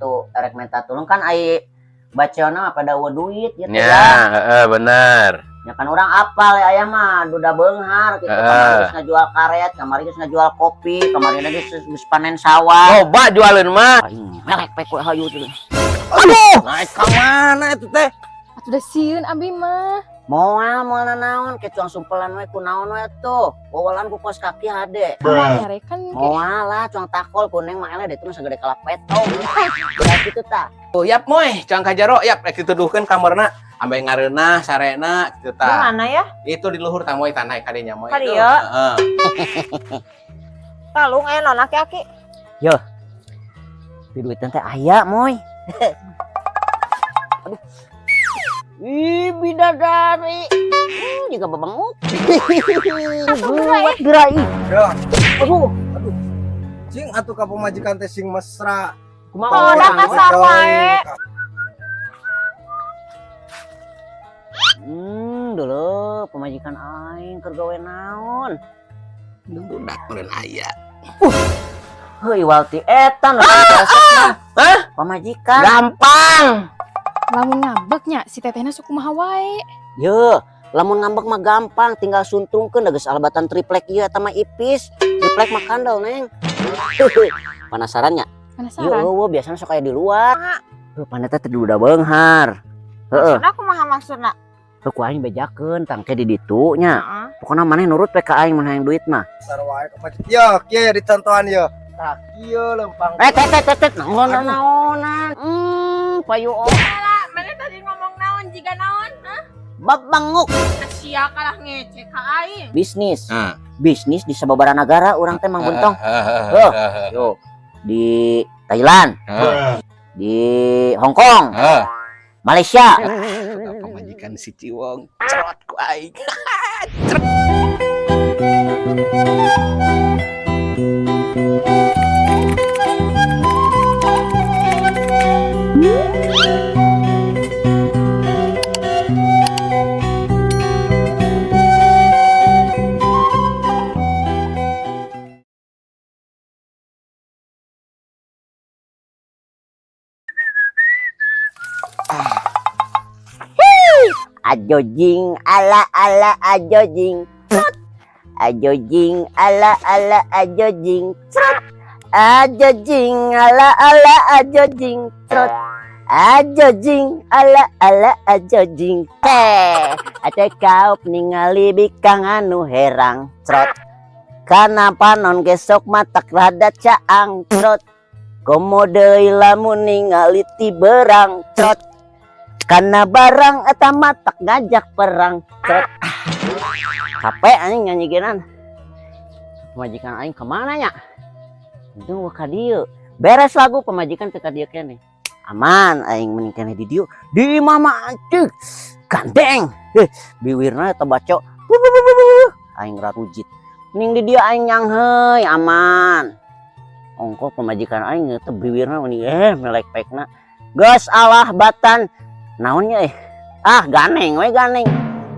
Tuh erek minta tolong kan ai bacana pada eueuh duit gitu Ya, ya. heeh, bener. Ya kan orang apal ya ayah mah duda beunghar gitu. Kamari geus ngajual karet, kamari geus ngajual kopi, kamari lagi geus panen sawah. Loba jualeun mah. Aing melek pek we hayu tuh. Aduh, naik ka mana itu teh? Atuh da sieun abi mah. Moal moal nanaon ke cuang sumpelan we ku naon we tuh. Wawalan ku kos kaki hade. Nyarekan ke. Moal lah cuang takol kuning mah eleh itu mah segede kalapeto. Udah gitu tah. Oh, yap moy, cuang kajaro yap rek dituduhkeun kamarna ambe ngareunah sarena kitu tah. Mana ya? Itu di luhur tah moy tanah kadinya moy. Ka itu. dieu? Heeh. Talung aya naon aki-aki? Di duitan teh aya moy. Aduh. Ih, bidadari. Juga bebenguk. Buat gerai. Ya, Aduh, cing atuh ka pamajikan teh sing mesra. kumaha Oh, urang dah we? kasar wae. Dulu pemajikan aing keur gawe naon? Budak meureun aya. Heuh, iwal ti eta nu resepna. Hah? Pamajikan. Gampang. Lamun ngambeknya si tetehna sok kumaha wae. Ye, lamun ngambek mah gampang, tinggal suntrungkeun da geus alabatan triplek ieu eta mah ipis. Triplek mah kandel, Neng. Penasaran nya? Ye, Penasaran. eueuh biasana sok aya di luar. Heuh, pan eta teh duda beunghar. Heeh, Maksudna kumaha maksudna? heuh ku aing bejakeun tangke di ditu nya. Heeh. Pokona maneh nurut we ka aing mun hayang duit mah. Kasar wae ka pamajikan. Yo, kieu dicontohan yo. Tah kieu lempang. Eh, teh teh teh teh naon naonan. Payu oh. Mana tadi ngomong naon jiga naon? Hah? Babanguk Sia kalah ngecek ka aing. bisnis. Heeh. Bisnis di sababaraha nagara urang teh Mang Buntong. Heeh. Yo, di Thailand, Heeh. di Hong Kong, Heeh. Malaysia. Pamajikan si Ciwong cerot ku aing. Ajo jing ala ala ajo jing. Trot. Ajo jing ala ala ajo jing. Trot. Ajo jing ala ala ajo jing. Trot. Ajo jing ala ala ajo jing. Teh. Ate kaup ningali bikang anu herang. Trot. Kana panon gesok matak rada caang. Trot. Komo deui lamun ningali ti berang. Trot. Karena barang eta matak ngajak perang. Trot. Capek anjing nyanyi genan. Pemajikan aing kemana nya? Untung ka dieu. Beres lagu pemajikan teu ka dieu keneh. Aman aing mending keneh di dieu. Di imah mah anjing. Gandeng. Biwirna eta baco. Aing rarujit. Mending di dieu aing nyangheuy aman. Ongko pemajikan aing teh biwirna mending melek pekna. Geus alah batan. Naonnya Ah ganeng we ganeng.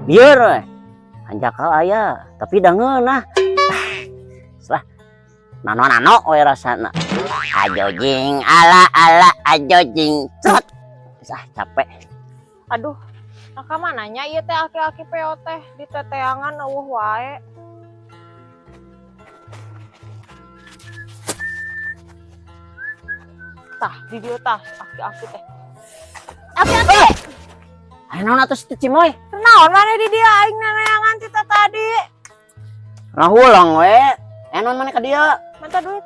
Bieur we. Hanjakal aya, tapi da ngeunah. Lah. Nano-nano we rasana. Ajo jing ala ala ajo jing. Cot. Ah capek. Aduh. Nah ka mananya ieu teh aki-aki peo teh di teteangan eueuh wae. Tah, di dieu tah aki-aki teh. Aki-aki. Aya naon atuh si Cimoy? Naon maneh di dieu aing neneangan ti tadi. Rahulang we. Aya naon maneh ka dieu? Minta duit.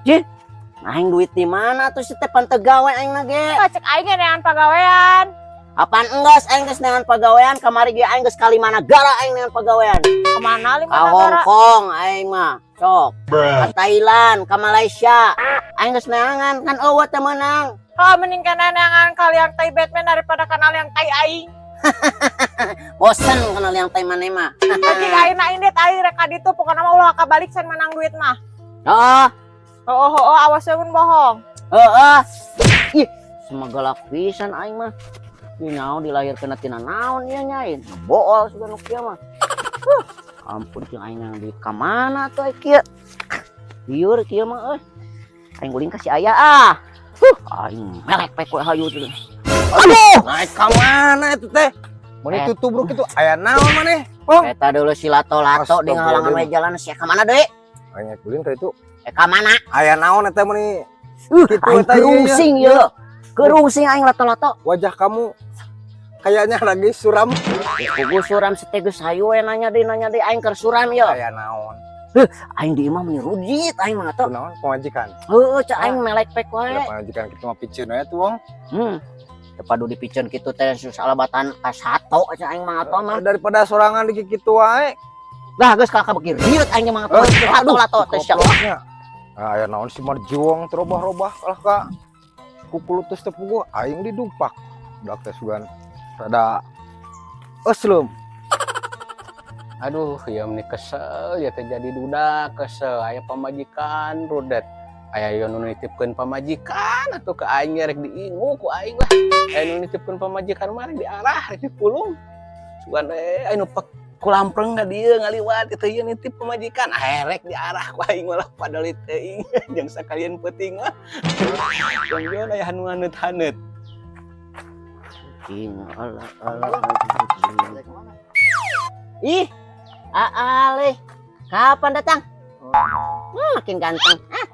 Jih. Aing duit di mana tuh si teh pan teu gawe aing na ge? Tah cek aing neneangan pagawean. Apaan enggeus aing geus neangan pagawean kamari ge aing geus ka lima nagara aing neangan pagawean. Kemana lima Ka Hong nagara? Kong aing mah. Sok. Ka Thailand, ka Malaysia. Aing geus neangan kan eueuh teh meunang. Oh, mending kana neangan kalian tai Batman daripada kana liang tai aing. Bosen kana liang tai maneh mah. Cek aing na indit aing rek ka ditu pokona mah ulah kabalik sen menang duit mah. Heeh. Heeh heeh awas we mun bohong. Heeh. Ih, semagalak pisan aing mah. Ieu naon dilahirkeun tina naon ieu nyain. Bool sugan nu kieu mah. Huh. Ampun jeung aing nang duit ka mana tuh kieu. Liur kieu mah euy. Aing guling ka si aya ah. Aing melek pek we hayu teh. Aduh, Naik ka mana itu teh? Mun Eh. itu tubruk itu aya naon maneh? Oh. Eta dulu si lato-lato di ngahalangan we jalan sia ka mana deui? Aing ulin ka itu. Eh, ka mana? Aya naon eta meuni? Kitu Aing eta ieu, kerungsing ieu. ye. Kerungsing aing lato-lato. Wajah kamu kayaknya lagi suram. Geus puguh suram si teh, geus hayu we nanya deui aing keur suram ye. Aya naon? Aing di imah meni rujit aing mah tuh. Kunaon pamajikan? Heueuh, cak aing melek pek wae. Ya pamajikan kitu mah piceun we tuh wong. Teu padu dipiceun kitu teh susah labatan ka sato cak aing mah atuh mah. Daripada sorangan di kitu wae. Lah, geus kakak beki riut aing mah atuh. Lato-lato teh sia. Koploknya. Ah, aya naon si marjuang terobah-robah kalah ka kukulutus teu puguh aing didumpak. Budak teh sugan rada eslem. Aduh, ya meni kesel ya teh jadi duda kesel aya pamajikan rudet. Aya ieu nu nitipkeun pamajikan atuh ke aing rek diingu ku aing lah. Aya nu nitipkeun pamajikan mah rek diarah, rek dipulung. Sugan aya nu pek kulampreng ka dieu ngaliwat itu ieu nitip pamajikan. Ah, rek diarah ku aing malah padahal teuing jeung sakalian peuting mah. Jongjon aya nu haneut-haneut. Cing ala ala. Ih, Ale, kapan datang? Makin ganteng. Ah.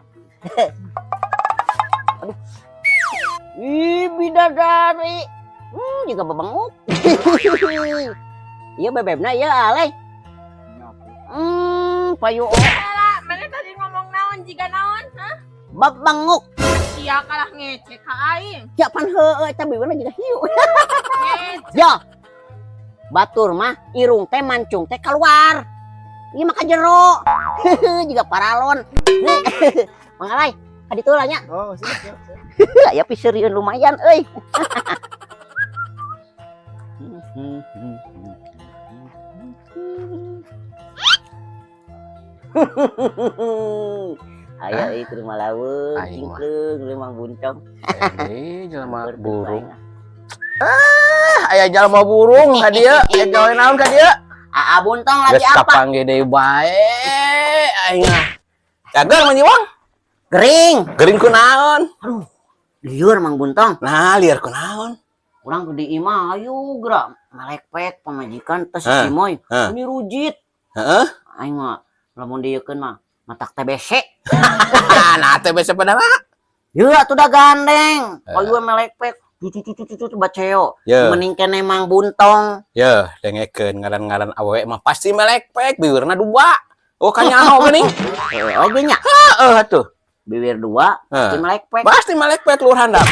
Aduh. Ih, bidadari. Juga bebenguk. Iya bebebna ya Ale. Payu Lah, mana tadi ngomong naon jiga naon? Hah? Bebenguk. Sia kalah ngecek ka aing. Ya pan heueuh eta bibirna juga hiu. Ngecek. Ya. Batur mah irung teh mancung teh keluar. Ieu mah ka jero. Juga paralon. Mang Alay, ka ditu lah nya. Oh, siap, siap, siap. Aya piseurieun lumayan euy. Aya euy ke rumah laweung, Aing mah. cingkleung lumang buncong. Eh, jelema burung. Ah, aya jalma burung ka dieu, aya gawe naon ka dieu? Aa Buntong lagi Geus apa? kapanggih deui bae aing mah. Cager mah Wong. Gering. Gering ku naon? Lieur Mang Buntong. Nah, lieur ku naon? Urang di imah ayo gerak melek-pek pamajikan tes Hah, si Moy. hah. Ini rujit. Heeh. Aing mah lamun dieukeun mah matak TBC. Nah, TBC pada mah. Yeuh atuh da gandeng. Eh. Ayo melek-pek. Cucu cucu cucu cucu baceo. Ye, Mending kene Mang Buntong. ye, dengekeun ngaran-ngaran awewe mah pasti melekpek bibirna dua. Oh, kanyaho geuning. Heeh oge nya. Heeh atuh. Bibir dua pasti Heeh. melek-pek. Pasti melekpek luar handap.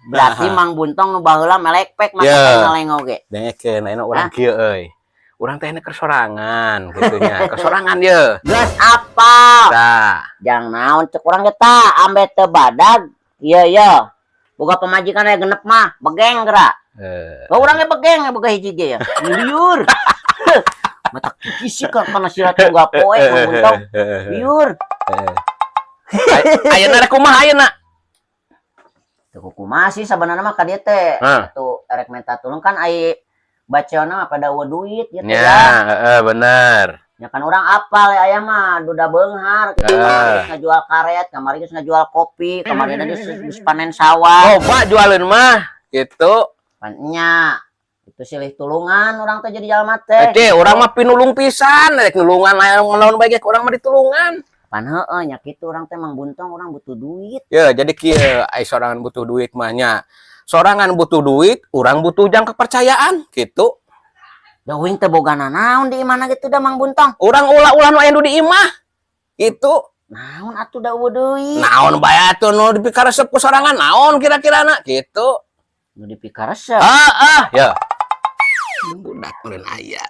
Berarti Nah. Mang Buntong nu baheula melek-pek maka Ye. ngaleng oge. Dengekeun ayeuna urang kieu euy. Urang teh keur sorangan kitu nya. Keur sorangan ye. Geus apa? Tah. Jang naon cek urang ge tah ambe teu badag. Iya iya. Boga pamajikan aya genep mah, begeng geura. Eh, Ba urang ge begeng boga hiji ge ya. Liur. Mata kisi kan kana sirat tunggal poe Mang Buntong. Liur. Ayeuna rek kumaha ayeuna? Teu kumaha sih sabenerna mah ka dieu teh. Hah. Tuh erek minta tulung kan ai baceona mah pada eueuh duit gitu Ya, ya. heeh bener. Ya kan orang apal ya ayah mah duda beunghar gitu Ah. mah geus ngajual karet, kamari geus ngajual kopi, kamari geus geus panen sawah. Loba jualeun mah gitu. Pan nya itu silih tulungan urang teh jadi jalma teh. Teh, urang mah pinulung pisan, rek nulungan aya naon bae ge urang mah ditulungan. Pan heueuh nya kitu urang teh Mang Buntong urang butuh duit. Ya, jadi kieu ai sorangan butuh duit mah nya. Sorangan butuh duit, urang butuh jang kepercayaan gitu. Da uing teh boga nanaon di imahna gitu da Mang Buntong. Urang ulah-ulah nu aya nu di imah. Gitu. Naon atuh da eueuh deui. Naon bae atuh nu dipikaresep ku sorangan naon kira-kirana gitu. Nu dipikaresep. Ah, ah, ya. Budak meureun aya.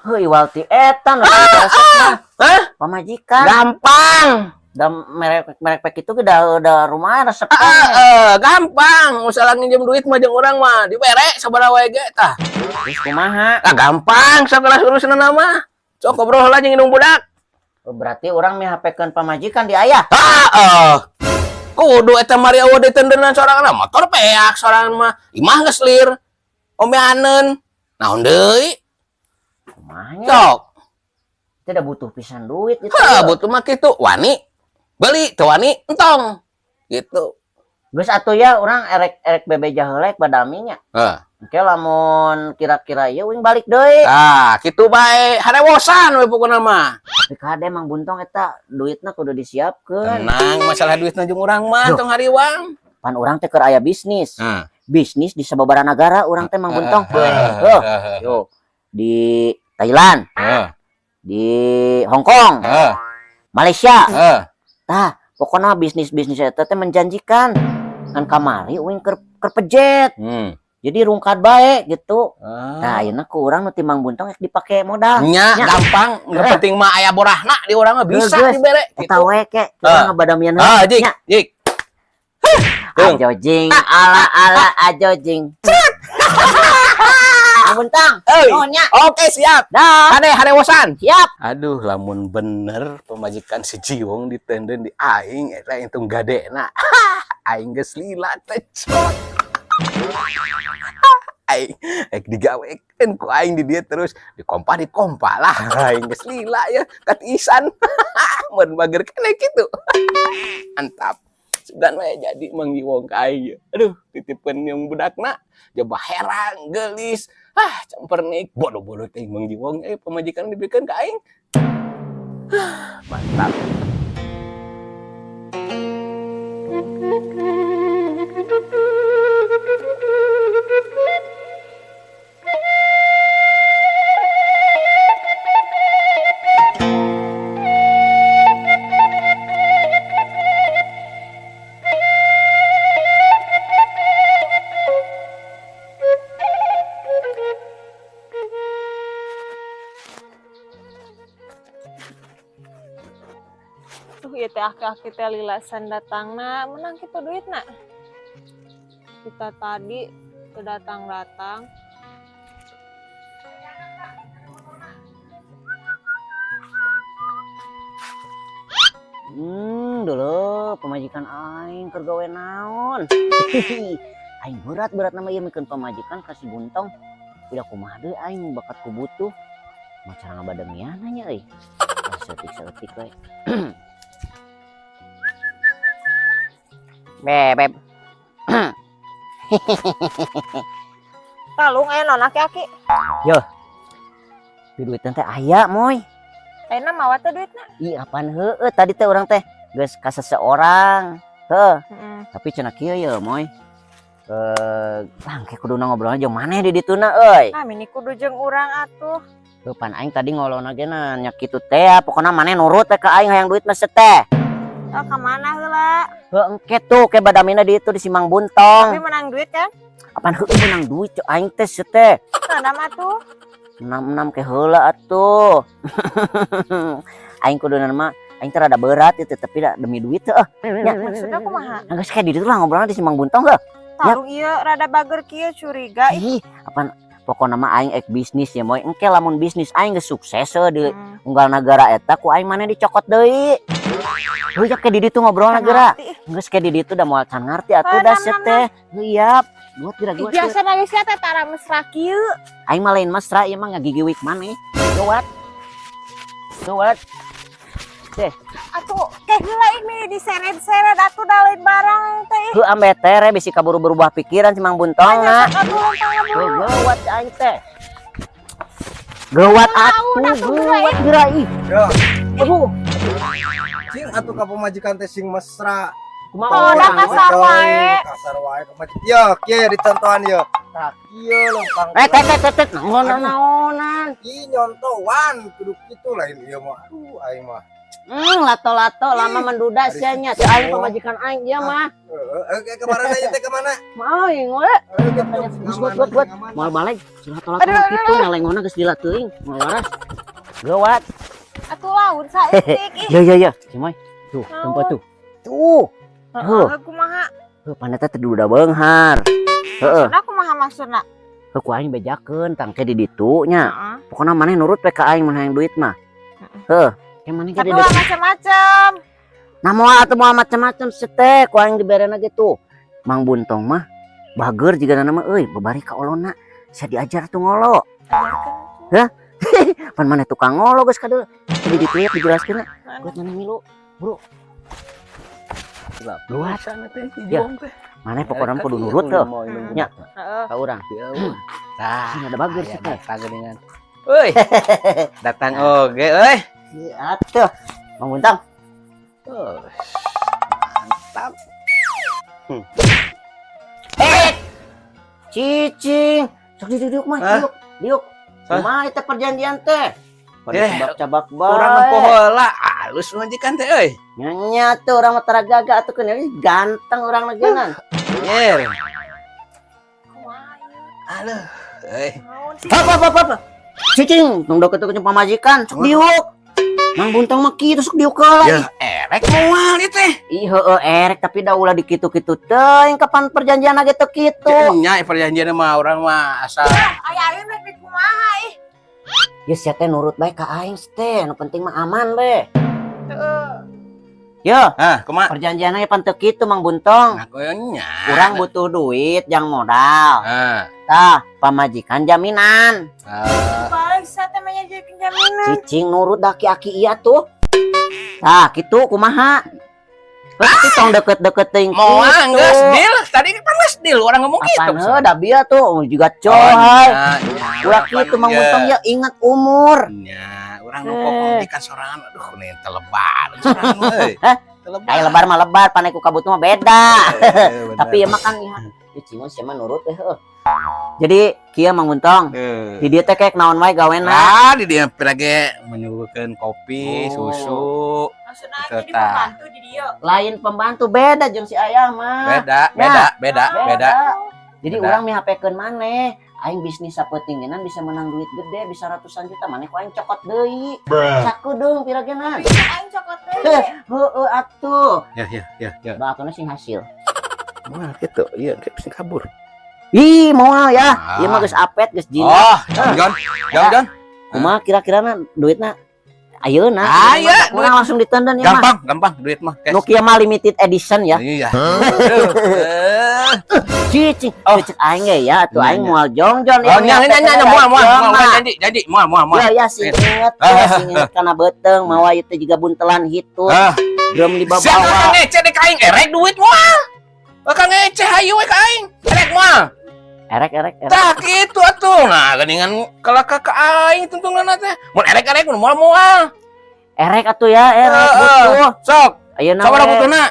Heuh iwal ti eta nu dipikaresep mah. Hah? Pamajikan. Gampang. Da merek-merek pek itu ge da rumah resep. Ah, ah, gampang. Masalah nginjem duit mah jeung urang mah dibere sabaraha wae ge tah. Terus kumaha? Ah, gampang sagala urusanna mah. Sok ngobrol heula jeung indung budak. Oh, berarti urang mihapekeun pamajikan di ayah. Ah, eh. Kudu eta mari eueuh ditendenan sorangan motor peak sorangan mah. Imah geus lir. Omeaneun. Naon deui? Kumaha nya? Sok. Tidak butuh pisan duit gitu. Hah, butuh mah kitu. Wani beli, teu wani entong. Gitu. Geus atuh ya urang erek bebeja heula badami nya. Heeh. Oke lamun kira-kira ieu uing balik deui. Tah, kitu bae. Harewosan we pokona mah. Tapi kade Mang Buntong eta duitna kudu disiapkeun. Tenang, masalah duitna jeung urang mah tong hariwang. Pan urang teh keur aya bisnis. Heeh. Bisnis di sababaraha nagara urang teh Mang Buntong. Heuh. Yo, di Thailand. Heeh. Di Hong Kong. Heeh. Malaysia. Heeh. Tah, pokona bisnis-bisnis eta teh menjanjikan. Kan kamari uing keur pejet. Jadi rungkad bae gitu. Nah, ayeuna ku urang nu ti Mang Buntong rek dipake modal. Nya, gampang, nu penting mah aya borahna di urang mah bisa dibere gitu. Eta we ke, urang ngabadamian heula. Jik, jik. Ajo jing, ala ala ajo jing. Mang Buntong. Nuhun nya. Oke, siap. Dah. Hade harewosan. Siap. Aduh, lamun bener pemajikan si Jiwong ditenden di aing eta entung gadena. Aing geus lila teh. Aing rek digawekeun ku aing di dieu terus dikompa lah. Aing geus lila ya katiisan. Mun bager keneh kitu. Mantap. Sugan we jadi Mang Jiwong ka aing. Aduh, titipkeun yang budakna jaba herang geulis. Ah, campernik bodoh-bodoh teh Mang Jiwong pamajikan dibikeun ka aing. Mantap. Tuh ieu teh aki-aki teh lilasan datangna, menang kitu duitna. Kita tadi teu datang-datang. Dulu pemajikan aing keur gawe naon. Aing berat-berat nama ieu mikeun pamajikan ka si Buntong. Udah kumaha deui aing bakat ku butuh. Mah cara ngabadamian nya euy. Saeutik-saeutik we. Bebeb. Talung aya naon aki-aki? Yo. Duitan teh aya moy. Ayeuna mawa teh duitna? Ih, apaan heueuh tadi teh urang teh geus ka seseorang. Heuh. Tapi cenah kieu ye moy. Bangke kuduna ngobrolna jeung maneh di dituna euy. Ah, mini kudu jeung urang atuh. Heuh, pan aing tadi ngolona ge nya kitu teh, pokona maneh nurut teh ka aing hayang duit mah teh. Oh, ka mana heula? Heuh, engke tuh ke badamina di itu di si Mang Buntong. Tapi menang duit kan? Apaan heueuh menang duit cuk aing teh teh. Enam atuh. 66 ke heula atuh. Aing kuduna mah aing teh rada berat itu tapi da demi duit heuh. Nya maksudna kumaha? Geus kayak di ditu lah ngobrolna di si Mang Buntong heuh. Tarung ieu rada bager kieu curiga ih. Apaan pokona mah aing ek bisnis ya moy. Engke lamun bisnis aing geus sukses heuh di unggal nagara eta ku aing maneh dicokot deui. Heuh ya ke di ditu ngobrolna geura. Geus ke di ditu da moal can ngarti atuh da sia teh. Heuh buat geura gua. Biasa na geus teh tara mesra kieu. Aing mah lain mesra ieu mah ngagigiwik maneh. Gawat. Gawat. Teh. Atuh keh heula ini diseret-seret atuh da lain barang teh. Heuh ambe tere bisi kaburu berubah pikiran si Mang Buntong na. Heuh gawat aing teh. Gawat atuh gawat geura ih. Aduh. Cing atuh ka pamajikan teh sing mesra. Kumaha kasar wae. Kasar wae pamajikan. Yo, kieu dicontohan yo. Tah kieu lempang. Eh, tet naon-naonan. Ih nyontohan kudu kitu lain ieu mah. Aduh aing mah. Lato-lato lama menduda sia nya. Si aing pamajikan aing ieu mah. Heeh, ke mana ieu teh ke mana? Mah aing we. Geus buat. Moal balik. Si lato-lato kitu ngalengona geus lila teuing. Moal waras. Gawat. Atuh laun saeutik ih. Ya ya ya, Cimoy. Tuh, tempat tuh. Tuh. Heeh, kumaha? Heuh, pan eta teh duda beunghar. Heeh. Maksudna kumaha maksudna? Heuh, ku aing bejakeun tangke di ditu nya. Heeh. Pokona maneh nurut we ka aing mun hayang duit mah. Heuh, ke maneh ge macam-macam. Nah moal atuh moal macam-macam teh ku aing diberena ge tuh. Mang Buntong mah bager jigana mah euy, babari ka olona. Sia diajar tuh ngolo. Hah? Pan maneh tukang ngolo geus kadeul. Di ditu ya dijelaskeun. Buat maneh milu, Bro. Luar sana teh si Ya. Jiwong teh. Mana pokoknya kudu nurut tuh. Nya. Heeh. Ka urang. Tah, Sini ada bagus sih teh. datang geuningan. Euy. Datang oge euy. Atuh. Mang Buntong. Oh, mantap. Eh. Cicing. Sok duduk mah, Hah? diuk. Diuk. Hah? Kumaha eta perjanjian teh? Pada Eh, cabak-cabak bae. Urang nempo heula alus majikan teh euy. Nya tuh urang mah tara gagah atuh keun ganteng urang lagi. Nyer. Kumaha ieu? Aduh, euy. Naon sih? Apa apa apa. Cicing, tong deket ke pamajikan, sok diuk. Mang Buntong mah kitu sok diuk heula. Ya, erek moal ieu teh. Ih heueuh erek tapi da ulah dikitu-kitu teuing kapan perjanjian ge teu kitu. Nya perjanjian mah urang mah asal Aya ayeuna rek kumaha ih? Ya sia teh nurut bae ka aing teh, nu penting mah aman we. Heeh. Yo, Hah, kumaha? perjanjiannya pan teu kitu Mang Buntong. Nah, koyo nya. Urang butuh duit jang modal. Ah. Tah, pamajikan jaminan. Ah. Balik sia teh mah jadi jaminan. Cicing nurut dah aki-aki iya tuh. Tah, kitu kumaha? Pasti tong deket-deket teuing Moal kitu. geus deal. Tadi kan geus deal urang ngomong gitu. Apaan heuh da bieu tuh juga Oh, coy. nya, nya, Ulah kitu Mang nya. Buntong ya ingat umur. Nya, urang nu pamajikan sorangan aduh nih telebar sorangan euy. Hah? Telebar. Kayak lebar mah lebar, pane ku kabut mah beda. Eh, bener. Tapi ya makan ya. Ya cing sia mah nurut eh heuh. Jadi kieu Mang Buntong, Eh. di dieu teh kayak naon wae gawena. Nah, di dia lagi menyuguhkan kopi, Oh. susu, Maksudna Gitu, jadi tah. pembantu di dieu. Lain pembantu beda jeung si ayah mah. Beda, beda, beda, beda. Jadi Beda. urang mihapekeun maneh, aing bisnis sapeutingenan bisa menang duit gede, bisa ratusan juta, maneh ku aing cokot deui. Sakudeung pirageuna. Bisa aing cokot deui. Heueuh atuh. Ya, ya, ya, ya. Doakeun sing hasil. Wah, gitu. Iya, kayak bisa kabur. Ih, moal ya. Ah. Ieu mah geus apet, geus jinak. Oh, John, John, John, John. Kumaha kira-kirana duitna ayeuna? Ah, iya, Urang langsung ditenden ya mah. Gampang, gampang duit mah. Cash. Nu kieu mah limited edition ya. Iya. Aduh. Eh. Cicing, Oh. cicing aing ge ya atuh Iya, aing iya. moal jongjon Oh, nya, nya, nya, nya, moal, moal, moal, moal, janji, janji, moal, moal, moal. Ya ya sing inget ya sing inget kana beuteung mawa ieu teh jiga buntelan hitut. Ah. Drum di Siapa bawah. ngece di kaing erek duit moal. Bakal ngece hayu we ka aing. Erek moal. Erek erek erek. Tah kitu atuh. Nah, geuningan kalaka ka aing tungtunganna teh. Mun erek-erek mun moal moal. Erek atuh ya, erek Heeh. butuh. Sok, Ayeuna sabaraha we butuhna?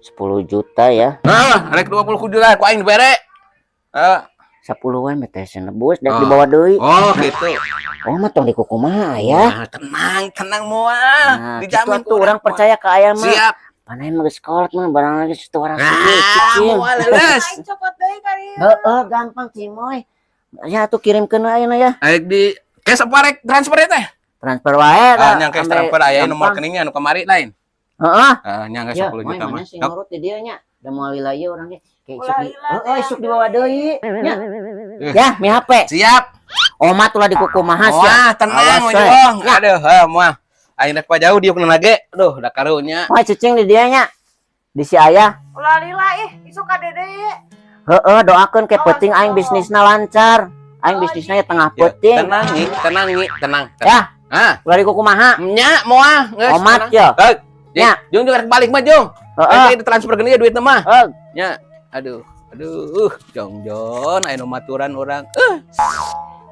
10 juta ya. Nah, erek 20 juta ku aing dibere. Heeh. 10 we mah teh nebus dek Oh. dibawa deui. Oh, gitu. Oh mah tong dikukumaha ya. Nah, tenang, tenang moal. Nah, gitu Dijamin atuh urang percaya ka aya mah. Siap. Panai mah geus kolot mah barang lagi situ orang Nah, cicing. moal leles. Aing cokot deui kali. Heeh, gampang cimoy. Ya atuh kirimkeun we ayeuna ya. Aek di cash apa rek transfer teh? Transfer wae Ah, nyang cash ambe transfer aya nomor gampang. rekeningnya anu kamari lain. Heeh. Ah, nyang Ya, 10 moy juta mah. mana sing nurut di dieu nya. Da moal lila ieu urang ge. Kayak isuk Ulah di lila heeh, teh, isuk dibawa deui. Nya. Eh. Ya, mi HP. Siap. Omat ulah dikukumaha sia. Wah, tenang Awas, we we. Jong. Aduh, heuh moal. Aing rek jauh diuk lagi. Aduh, da karunya. Moy cicing di dieu nya. Di si ayah. Ulah lila ih, isuk ka dede. Heeh, doakeun ke Awas, penting aing awas. bisnisna lancar. Aing Oh, bisnisna ya tengah Ya, peuting. tenang nih, tenang nih, tenang. Ya. Ah, Ulah dikukumaha. nya moal geus. Omat tenang. ya. Heuh. Nya. Jung jung rek balik mah jung. Heeh. Aing ditransfer geuning duitna mah. Heeh. Nya. Aduh, aduh, jongjon aya nu maturan urang.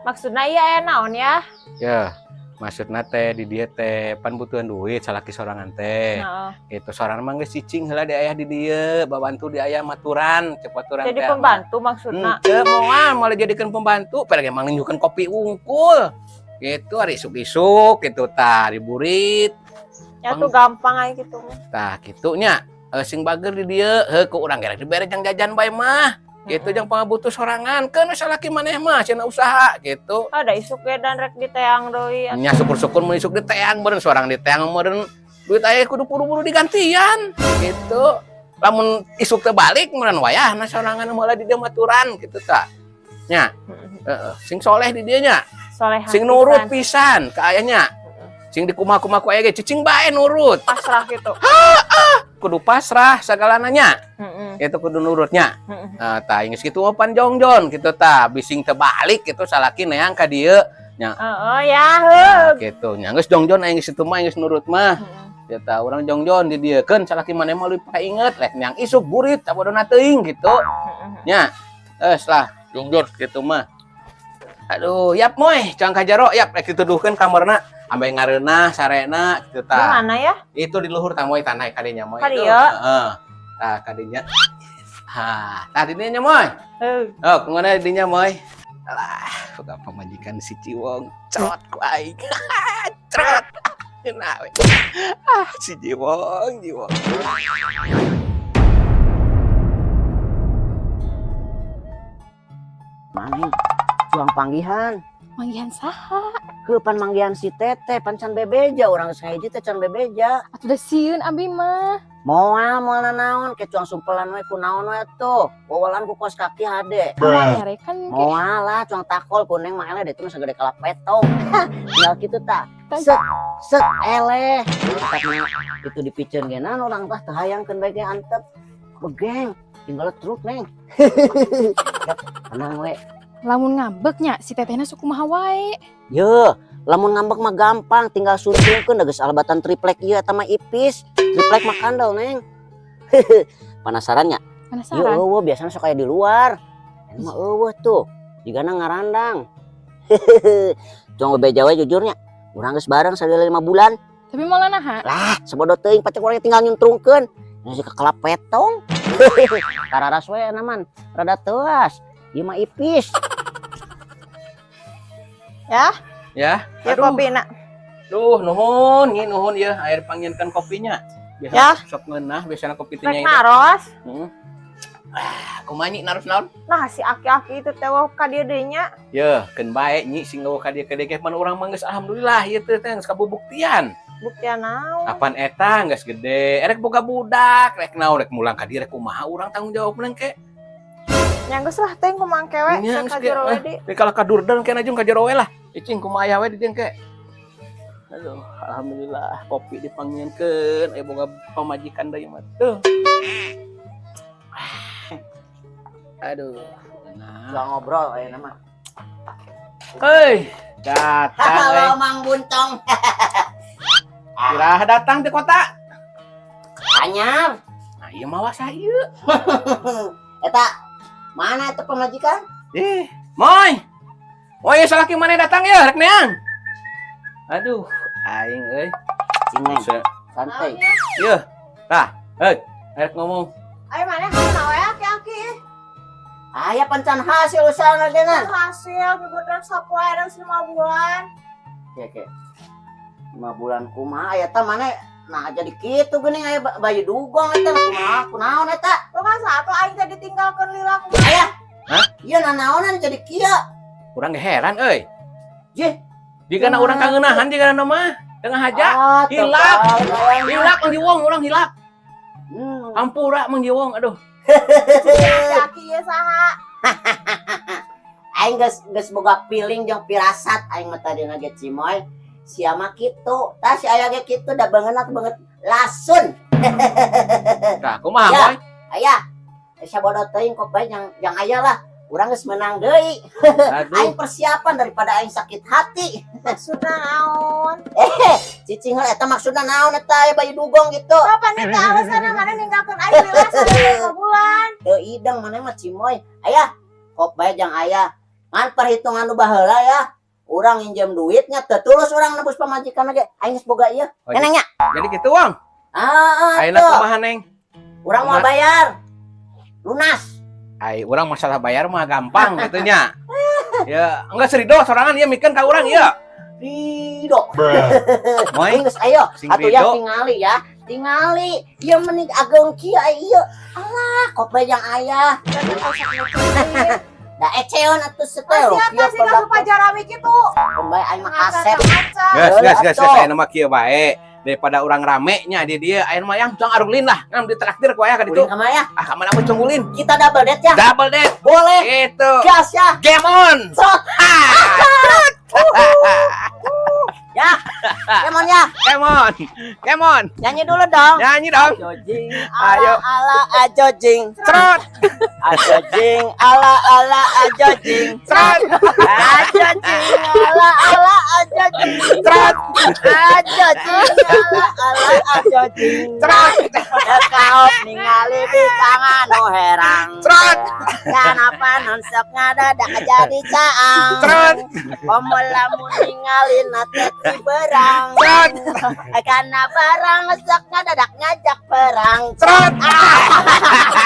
Maksudna ieu aya naon ya? Ya, maksudna teh di dieu teh pan butuhan duit salaki sorangan teh. Heeh. Gitu sorangan mah geus cicing heula di ayah di dieu, babantu di ayah maturan, cek baturan Jadi teh. pembantu maksudna. Henteu moal moal dijadikeun pembantu, pada emang nunjukkeun kopi unggul. Gitu ari isuk-isuk gitu tah diburit. Ya tuh gampang aja gitu mah. Tah kitu nya. Eh, sing bager di dieu, heuh ku urang gerek dibere jang jajan bae mah. Gitu jang pangabutuh sorangan, keun we salaki maneh mah cenah usaha gitu. Ada isuk ge dan rek diteang deui. Nya syukur-syukur mun isuk diteang meureun sorang diteang meureun duit aya kudu buru-buru digantian gitu. Lamun isuk teu balik meureun wayahna sorangan moal di dieu maturan gitu tah. Nya, heeh, sing soleh di dieu nya, Soleh sing nurut pisan ka ayahnya. Sing dikumaha-kumaha ku aya ge cicing bae nurut. Pasrah gitu. Kudu pasrah sagalana nya. Heeh. Itu kudu nurutnya. Heeh. Nah, tah geus kitu mah pan jongjon gitu tah, bising teu balik gitu salaki neang ka dieu. Heeh ya, Nah, heuh. gitu. Nya geus jongjon aing geus itu mah geus nurut mah. Heeh. Ya tah urang jongjon di dieu keun salaki maneh mah leuwih painget rek nyang isuk burit sabodona teuing gitu. Nya. Geus lah, jongjon kitu mah. Aduh, yap moy, cang ka jero yap rek dituduhkeun kamarna ambe ngareunah sarena kitu tah. Di mana ya? Itu di luhur tah moy tanah kadinya moy. Ka dieu? Heeh. Tah kadinya. Ha, tah di dinya moy. Heuh. Oh, kemana dinya moy? Alah, buka pamajikan si Ciwong, cerot ku aing. Cerot. Nah, we. Ah, si Ciwong, Ciwong. Mana? Cuang panggihan. Manggihan saha? Heuh pan manggihan si Teteh, pan can bebeja urang geus ngahiji teh can bebeja. Atuh da sieun abi mah. Moal moal nanaon ke cuang sumpelan we ku naon we tuh. Wawalan ku kos kaki hade. Nyarekan ke. Moal lah cuang takol ku neng mah eleh deh mah sagede kalapetong. Tinggal kitu tah. Set set eleh. Tetap itu dipiceun ge naon urang tah teu hayangkeun bae ge antep. Begeng tinggal truk neng. Tenang we. Lamun ngambeknya si tetehna sok kumaha wae. Ye, lamun ngambek mah gampang, tinggal suntingkeun geus alabatan triplek ieu eta mah ipis. Triplek mah kandel, Neng. Penasaran nya? Penasaran. Ye eueuh biasana sok aya di luar. Eta mah eueuh tuh, jigana ngarandang. Cong bebeja we jujurnya. Urang geus bareng sadaya 5 bulan. Tapi moal naha? Lah, sabodo teuing pacek urang tinggal nyuntrungkeun. Geus kakelapetong. Kararas we naman, rada teuas. Ieu mah ipis. Ya. Ya. Ya kopi nak. Duh, nuhun, nyi nuhun ya air panginkan kopinya. Biasa ya. Sok ngeunah biasana kopi teh nya. Naros. Heeh. Ah, kumaha nyi naros naon? Nah, si aki-aki itu teh wah ka dieu deui nya. Yeuh, keun bae nyi sing gawe ka dieu ka dieu ge mun urang mah geus alhamdulillah ieu teh geus kabubuktian. Buktian naon? Apan eta geus gede, erek boga budak, rek naon rek mulang ka dieu rek kumaha urang tanggung jawab ke. Nya geus lah teh kumaha kewe ka jero we di. Kalau ka durdan ke najung ka jero we lah. Icing kumaha aya we di dieu ke. Aduh, alhamdulillah kopi dipanggieunkeun aya boga pamajikan deui mah tuh. Aduh, nah. Ngobrol ayeuna mah. Hei, datang. Halo Mang Buntong. Kira datang di kota. Anyar. Nah, ieu mah wasah ieu. Eta mana itu pemajikan? Ih, moy. Moy salaki mana datang ya rek neang. Aduh, aing euy. Cing santai. Yeuh. Tah, heuh, rek ngomong. Ayo mana kumaha we aki-aki? Aya pancan hasil usaha geuna. Hasil nyebutna sapoe 5 bulan. Oke, oke. 5 bulan kumaha aya tah mana? Nah jadi kitu geuning aya bayi dugong eta kumaha kunaon eta? Lu kan satu aing teh ditinggalkeun lila kumaha. Aya. Hah? Ieu nanaonan jadi kieu. Urang ge heran euy. Jih, jigana urang kangeunahan jigana mah tengah haja. Hilap. Hilap Mang Jiwong urang hilap. Hampura Mang Jiwong aduh. Aki ieu saha? Aing geus boga piling jeung pirasat aing mah tadina ge Cimoy. Sia mah kitu, tah si aya ge kitu da beungeut banget lasun. Tah kumaha moy? Aya. Sabodo teuing kok bae yang aya lah. Urang geus menang deui. Aing persiapan daripada aing sakit hati. Maksudna naon? Cicing heula eta maksudna naon eta aya bayi dugong gitu. Kapan eta alasanna maneh ninggalkeun aing lila 5 bulan? Teu ideng maneh mah Cimoy. Aya, kok bae jang aya. Ngan perhitungan nu baheula ya. Urang nginjem duitnya teu tulus urang nebus pamajikan ge. Aing geus boga ieu. Neneng nya. Jadi kitu, Wang. Heeh. Ayeuna kumaha, Neng? Urang mau bayar. Lunas. Ai urang masalah bayar mah gampang gitu nya. Ya, enggak serido sorangan ieu mikeun ka urang ieu. Rido. Moy, geus ayo. Atuh ya tingali ya. Tingali. Ieu meni ageung kieu ai ieu. Alah, kok bae jang aya. Da eceon atuh setel. Siapa sih ka pajarami kitu? Bae aing mah kasep. Geus geus geus ayeuna mah kieu bae. Daripada urang rame nya di dia ayeuna mah yang cong arulin lah. Ngam ditraktir ku aya ka ditu. Ulin ka mana ya? Ah, ka mana mah cong ulin. Kita double date ya. Double date. Boleh. Gitu. Gas ya. Game on. Trot. Ah. Ya. Ya. Come on ya. Come on. Come on. Nyanyi dulu dong. Nyanyi dong. Ajojing Ayo. ala ala ajojing. Cerot. Ajojing ala ala ajojing. Cerot. Ajojing ala ala ajojing. Cerot. Ajojing ala ala ajojing. Cerot. Kaop ningali bikang anu herang. Cerot. Kana panon sok ngadadak jadi caang. Cerot. Komo lamun ningali teh ti berang. Cerot. Karena barang sok ngadadak ngajak perang. Cerot. Ah.